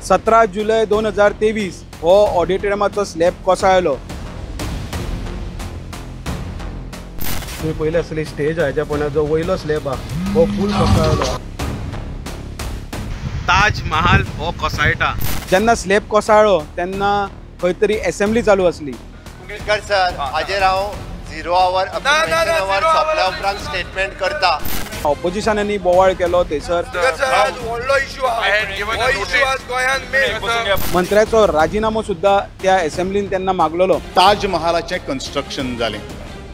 17 जुलय 2023 हो ऑडिटोरियमाचो स्लॅब कोसळ्ळो। तुम्ही पयले आसतली स्टेज हाच्या पोंदा जो वयलो स्लॅब आहा हो फूल कोसळ्ळो। ताज महाल हो कोसळटा। जेन्ना स्लॅब कोसळ्ळो तेन्ना खंय तरी एसेंब्ली चालू आसली। सर हाजेर हांव 0 our our सोंपल्या उपरांत स्टेटमेंट करता। ऑपोजिशनांनी बोवाळ केलो थंयसर मंत्र्याचो राजीनामो सुद्धा त्या एसेंब्लीन तेन्ना मागलेलो। ताज महालाचें कन्स्ट्रक्शन जालें,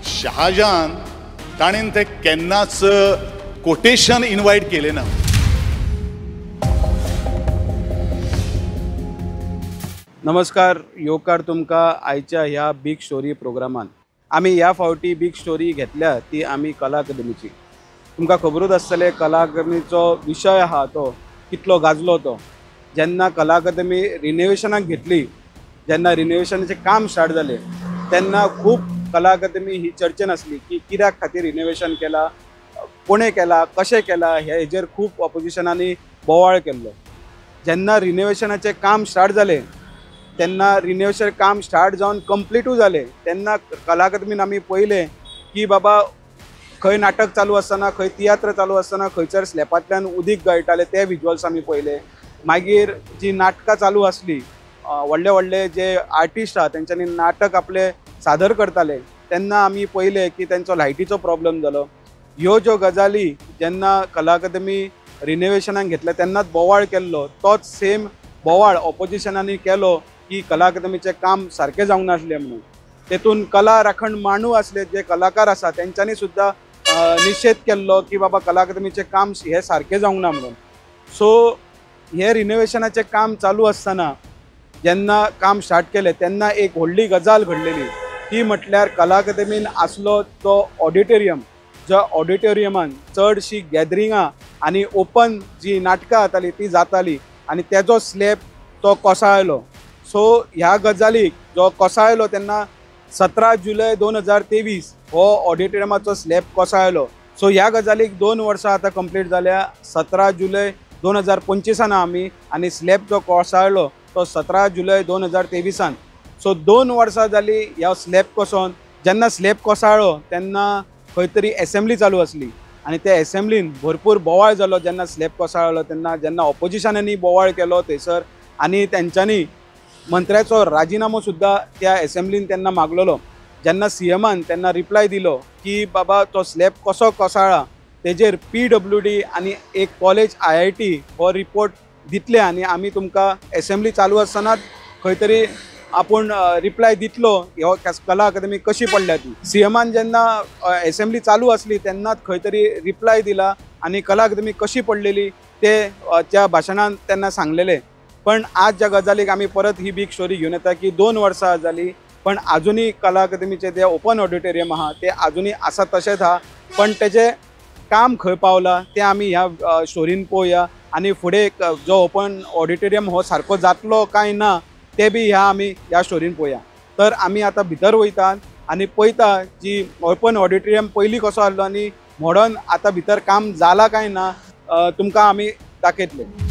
शाहजहान ताणें ते केन्नाच कोटेशन इनवायट केलें ना। नमस्कार, येवकार तुमकां आयच्या ह्या बीग स्टोरी प्रोग्रामान। आमी ह्या फावटी बीग स्टोरी घेतल्या ती आमी कला अकादमीची। तुमकां खबरूच आसतलें कला अकादमीचो विशय आहा तो कितलो गाजलो तो। जेन्ना कला अकादमी रिनोवेशनाक घेतली, जेन्ना रिनोवेशनाचें काम स्टार्ट जालें तेन्ना खूब कला अकादमी ही चर्चेन आसली की कित्याक खातीर रिनोवेशन केलां, कोणें केलां, कशें केलां, हेजेर खूब ऑपोजिशनांनी बोवाळ केल्लो। जेन्ना रिनोवेशनाचें काम स्टार्ट जालें तेन्ना रिनोवेशन काम स्टार्ट जावन कंप्लिटूय जालें तेन्ना कला अकादमीन आमी पळयलें की बाबा खंय नाटक चालू आसतना, खंय तियात्र चालू आसतना खंयसर स्लॅपांतल्यान उदीक गळटालें ते विज्युअल्स आमी पळयले। मागीर जी नाटकां चालू आसली, व्हडले व्हडले जे आर्टिस्ट आहा तेंच्यांनी नाटक आपले सादर करताले तेन्ना आमी पळयलें की तेंचो लायटीचो प्रॉब्लम जालो। ह्यो ज्यो गजाली जेन्ना कला अकादमी रिनोवेशनाक घेतल्या तेन्नाच बोवाळ केल्लो, तोच सेम बोवाळ ऑपोजिशनांनी केलो की कला अकादमीचें काम सारकें जावंक नासलें म्हणून। तेतून कला राखण मांडू आसले जे कलाकार आसा तेंच्यांनी सुद्दां निशेध केल्लो की बाबा कला अकादमीचें काम हें सारकें जावंक ना म्हणून। सो हें रिनोवेशनाचें काम चालू आसतना जेन्ना काम स्टार्ट केलें तेन्ना एक व्हडली गजाल घडलेली, ती म्हटल्यार कला अकादमीन आसलो तो ऑडिटोरियम, ज्या ऑडिटोरियमान चडशीं गॅदरिंगां आनी ओपन जी नाटकां जातालीं ती जाताली आनी तेजो स्लॅब तो कोसळ्ळो। सो ह्या गजालीक जो कोसळ्ळो तेन्ना 17 जुलय 2023 हो ऑडिटोरियमाचो स्लॅब कोसळ्ळो। सो ह्या गजालीक 2 वर्सां आतां कंप्लीट जाल्या। 17 जुलय 2025 आमी आनी स्लॅब जो कोसळ्ळो तो 17 जुलय 2023। सो 2 वर्सां जाली ह्या स्लॅब कोसोन। जेन्ना स्लॅब कोसळ्ळो तेन्ना खंय तरी एसेंब्ली चालू आसली आनी त्या एसेंब्लीन भरपूर बोवाळ जालो। जेन्ना स्लॅब कोसळ्ळो तेन्ना जेन्ना ऑपोजिशनांनी बोवाळ केलो थंयसर आनी तेंच्यांनी मंत्र्याचो राजीनामो सुद्दां त्या एसेंब्लीन तेन्ना मागलेलो। जेन्ना सीएमान तेन्ना रिप्लाय दिलो की बाबा तो स्लॅब कसो कोसळ्ळा तेजेर PWD आनी एक कॉलेज IIT हो रिपोर्ट दितले आनी आमी तुमकां एसेंब्ली चालू आसतनाच खंय तरी आपूण रिप्लाय दितलो हो कला अकादमी कशी पडल्या ती। सीएमान जेन्ना एसेंब्ली चालू आसली तेन्नाच खंय तरी रिप्लाय दिला आनी कला अकादमी कशी पडलेली ते त्या भाशणान तेन्ना सांगलेलें। पण आज ज्या गजालीक आमी परत ही बीग स्टोरी घेवन येता की 2 वर्सां जाली पण आजुनूय कला अकादमीचें तें ओपन ऑडिटोरियम आहा तें आजुनूय आसा तशेंच आहा, पण तेजें काम खंय पावलां तें आमी ह्या स्टोरीन पळोवया आनी फुडें जो ओपन ऑडिटोरियम हो सारको जातलो काय ना ते बी ह्या आमी ह्या स्टोरीन पळोवया। तर आमी आतां भितर वयता आनी पळयता जी ओपन ऑडिटोरियम पयलीं कसो आहलो आनी मॉडर्न आतां भितर काम जालां काय ना तुमकां आमी दाखयतले।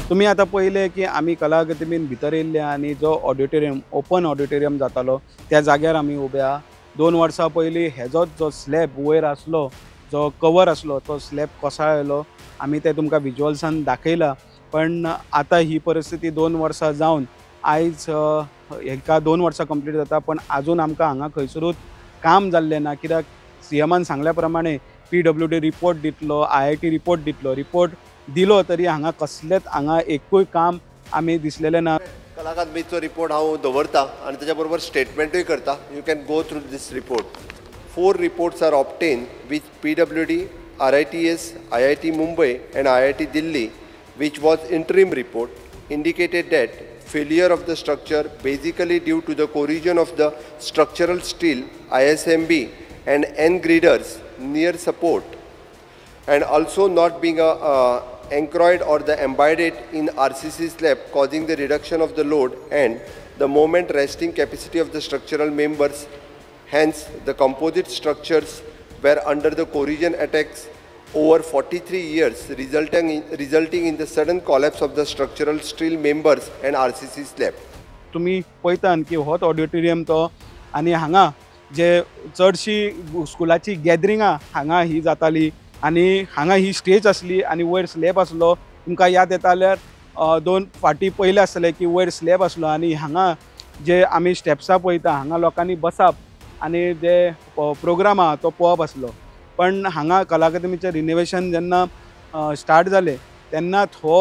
तुमी आतां पळयलें की आमी कला अकादमीन भितर येयल्ले आनी जो ऑडिटोरियम ओपन ऑडिटोरियम जातालो त्या जाग्यार आमी उबे आहा। 2 वर्सां पयलीं हेजोच जो स्लॅब वयर आसलो, जो कवर आसलो तो स्लॅब कोसळ्ळो, आमी ते तुमकां विज्युअल्सान दाखयला। पण आतां ही परिस्थिती 2 वर्सां जावन आयज हेका 2 वर्सां कंप्लीट जाता, पण आजून आमकां हांगा खंयसरूच काम जाल्लें ना। कित्याक सीएमान सांगल्या प्रमाणे PWD report दितलो, IIT report दितलो, रिपोर्ट दिलो तरी हांगा कसलेच हांगा एकूय काम आमी दिसलेलें ना। कला अकादमीचो रिपोर्ट हांव दवरता आनी तेच्या बरोबर स्टेटमेंटूय करता। You can go through this report. 4 reports are obtain with PWD, RITS, IIT Mumbai and IIT Delhi, which was interim report, indicated that failure of the structure basically due to the corrosion of the structural steel ISMB and N girders near support, and also not being anchored or the embedded in RCC slab, causing the reduction of the load and the moment resting capacity of the structural members. Hence, the composite structures were under the corrosion attacks over 43 years, resulting in the sudden collapse of the structural steel members and RCC slab. तुम्ही पळयतात की होच auditorium तो आनी हांगा जे चडशी स्कुलाची गॅदरिंगां हांगा ही जाताली आनी हांगा ही स्टेज आसली आनी वयर स्लॅब आसलो. तुमकां याद येता जाल्यार दोन फाटीं पयलें आसलें की वयर स्लॅब आसलो आनी हांगा जे आमी स्टेप्सां पळयता हांगा लोकांनी बसप आनी जे प्रोग्राम आहा तो पळोवप आसलो. पण हांगा कला अकादमीचें रिनोवेशन जेन्ना स्टार्ट जालें तेन्नाच हो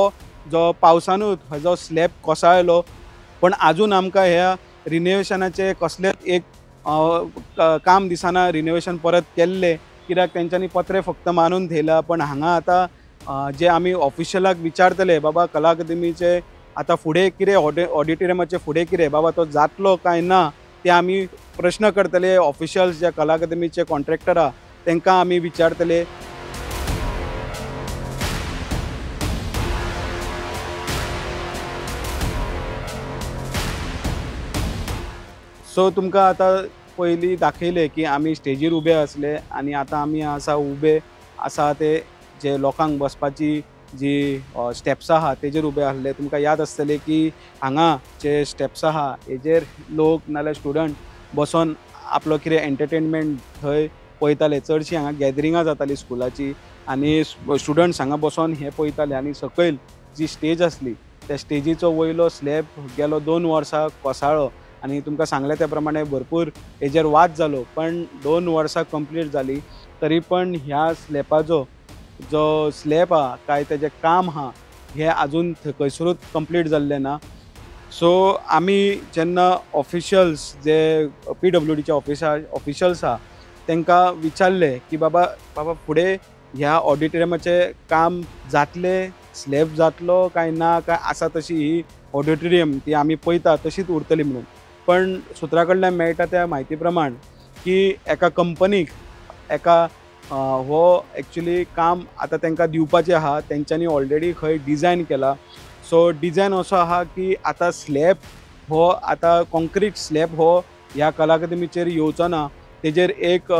जो पावसानूच हो स्लॅब कोसळ्ळो. पण आजून आमकां ह्या रिनोवेशनाचें कसलेंच एक काम दिसना. रिनोवेशन परत केल्लें कित्याक तेंच्यांनी पत्रे फक्त मारून थेयला. पण हांगा आतां जे आमी ऑफिशियलाक विचारतले बाबा कला अकादमीचे आतां फुडें कितें ऑडिटोरियमाचें फुडें कितें बाबा तो जातलो काय ना ते आमी प्रश्न करतले. ऑफिशियल्स जे कला अकादमीचे कॉन्ट्रॅक्टर आहा तांकां आमी विचारतले. सो तुमकां आतां पयलीं दाखयलें की आमी स्टेजीर उबे आसले आनी आतां आमी आसा उबे आसा ते जे लोकांक बसपाची जी स्टेप्स आहा तेजेर उबे आसले. तुमकां याद आसतलें की हांगा जे स्टेप्स आहा हेजेर लोक नाल्यार स्टुडंट बसोन आपलो कितें एंटरटेनमेंट थंय पळयताले. चडशीं हांगा गॅदरिंगां जातालीं स्कुलाची आनी स्टुडंट्स हांगा बसोन हें पळयताले. आनी सकयल जी स्टेज आसली त्या स्टेजीचो वयलो स्लॅब गेलो 2 वर्सां कोसळ्ळो आनी तुमकां सांगलें त्या प्रमाणे भरपूर हेजेर वाद जालो. पण 2 वर्सां कंप्लीट जाली तरी पण ह्या स्लॅबाचो जो स्लॅब आहा काय तेजें काम आहा हें आजून खंयसरूच कंप्लीट जाल्लें ना. सो आमी जेन्ना ऑफिशियल्स जे PWDचे ऑफिशियल्स आहा तांकां विचारलें की बाबा बाबा फुडें ह्या ऑडिटोरियमाचें काम जातलें, स्लॅब जातलो काय ना, काय आसा तशी ही ऑडिटोरियम ती आमी पळयता तशीच उरतली म्हणून. पण सुत्रा कडल्यान मेळटा त्या म्हायती प्रमाण की एका कंपनीक एका हो एक्चुली काम आतां तांकां दिवपाचें आहा. तेंच्यांनी ऑलरेडी खंय डिजायन केला. सो डिजायन असो आहा की आतां स्लॅब हो आतां कॉन्क्रीट स्लॅब हो ह्या कला अकादमीचेर येवचो ना. तेजेर एक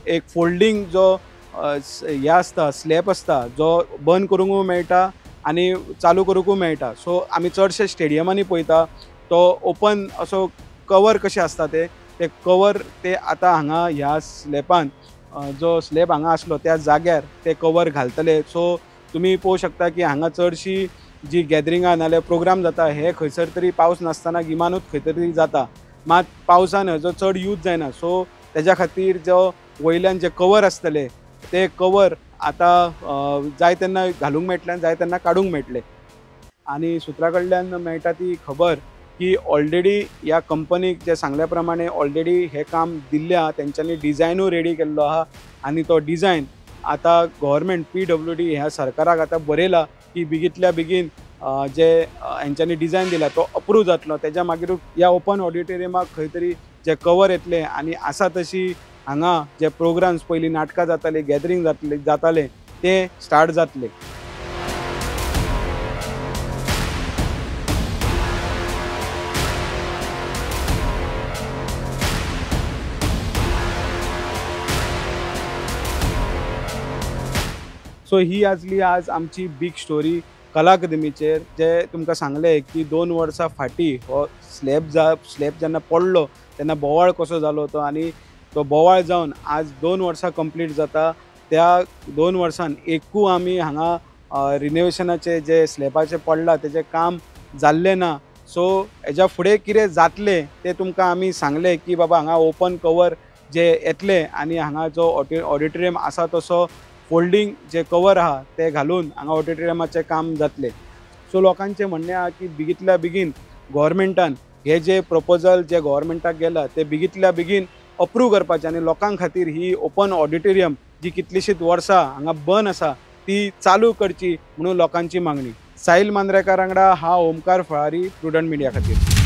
एक फोल्डींग जो हे आसता स्लॅब आसता जो बंद करूंकूय मेळटा आनी चालू करूंकूय मेळटा. सो आमी चडशे स्टेडियमांनी पळयता तो ओपन असो कवर कशें आसता ते कवर ते आतां हांगा ह्या स्लॅबान जो स्लॅब हांगा आसलो त्या जाग्यार ते कवर घालतले. सो तुमी पळोवंक शकता की हांगा चडशी जी गॅदरिंगां नाल्यार प्रोग्राम जाता हे खंयसर तरी पावस नासतना गिमानूच खंय तरी जाता. मात पावसान हेजो चड यूज जायना. सो तेज्या खातीर जो वयल्यान जे कवर आसतले ते कवर आतां जाय तेन्ना घालूंक मेळटलें आनी जाय तेन्ना काडूंक मेळटलें. आनी सुत्रा कडल्यान मेळटा ती खबर की ऑलरेडी ह्या कंपनीक जे सांगल्या प्रमाणे ऑलरेडी हें काम दिल्लें आहा. तेंच्यांनी डिजायनूय रेडी केल्लो आहा आनी तो डिजायन आतां गव्हर्मेंट PWD ह्या सरकाराक आतां बरयला की बेगींतल्या बेगीन जे हेंच्यांनी डिजायन दिला तो अप्रूव जातलो. तेज्या मागीर ह्या ओपन ऑडिटोरियमाक खंय तरी जे कवर येतलें आनी आसा तशी हांगा जे प्रोग्राम्स पयलीं नाटकां जातालीं गॅदरींग जातालें ते स्टार्ट जातले. सो ही आसली आज आमची बीग स्टोरी कला अकादमीचेर. जे तुमकां सांगलें की 2 वर्सां फाटीं हो स्लॅब जेन्ना पडलो तेन्ना बोवाळ कसो जालो तो आनी तो बोवाळ जावन आज 2 वर्सां कंप्लीट जाता. त्या 2 वर्सान एकूय आमी हांगा रिनोवेशनाचें जे स्लॅबाचें पडलां तेजें काम जाल्लें ना. सो हेज्या फुडें कितें जातलें तें तुमकां आमी सांगलें की बाबा हांगा ओपन कवर जे येतलें आनी हांगा जो ऑडिटोरियम आसा तसो फोल्डींग जे कवर आहा ते घालून हांगा ऑडिटोरियमाचें काम जातलें. सो लोकांचें म्हणणें आहा की बेगींतल्या बेगीन गव्हर्मेंटान हे जे प्रपोजल जे गव्हर्मेंटाक गेला ते बेगींतल्या बेगीन अप्रूव करपाचें आनी लोकां खातीर ही ओपन ऑडिटोरियम जी कितलींशींच वर्सां हांगा बंद आसा ती चालू करची म्हणून लोकांची मागणी. साहिल मांद्रेकार वांगडा हा ओमकार फळारी, प्रुडंट मिडिया खातीर.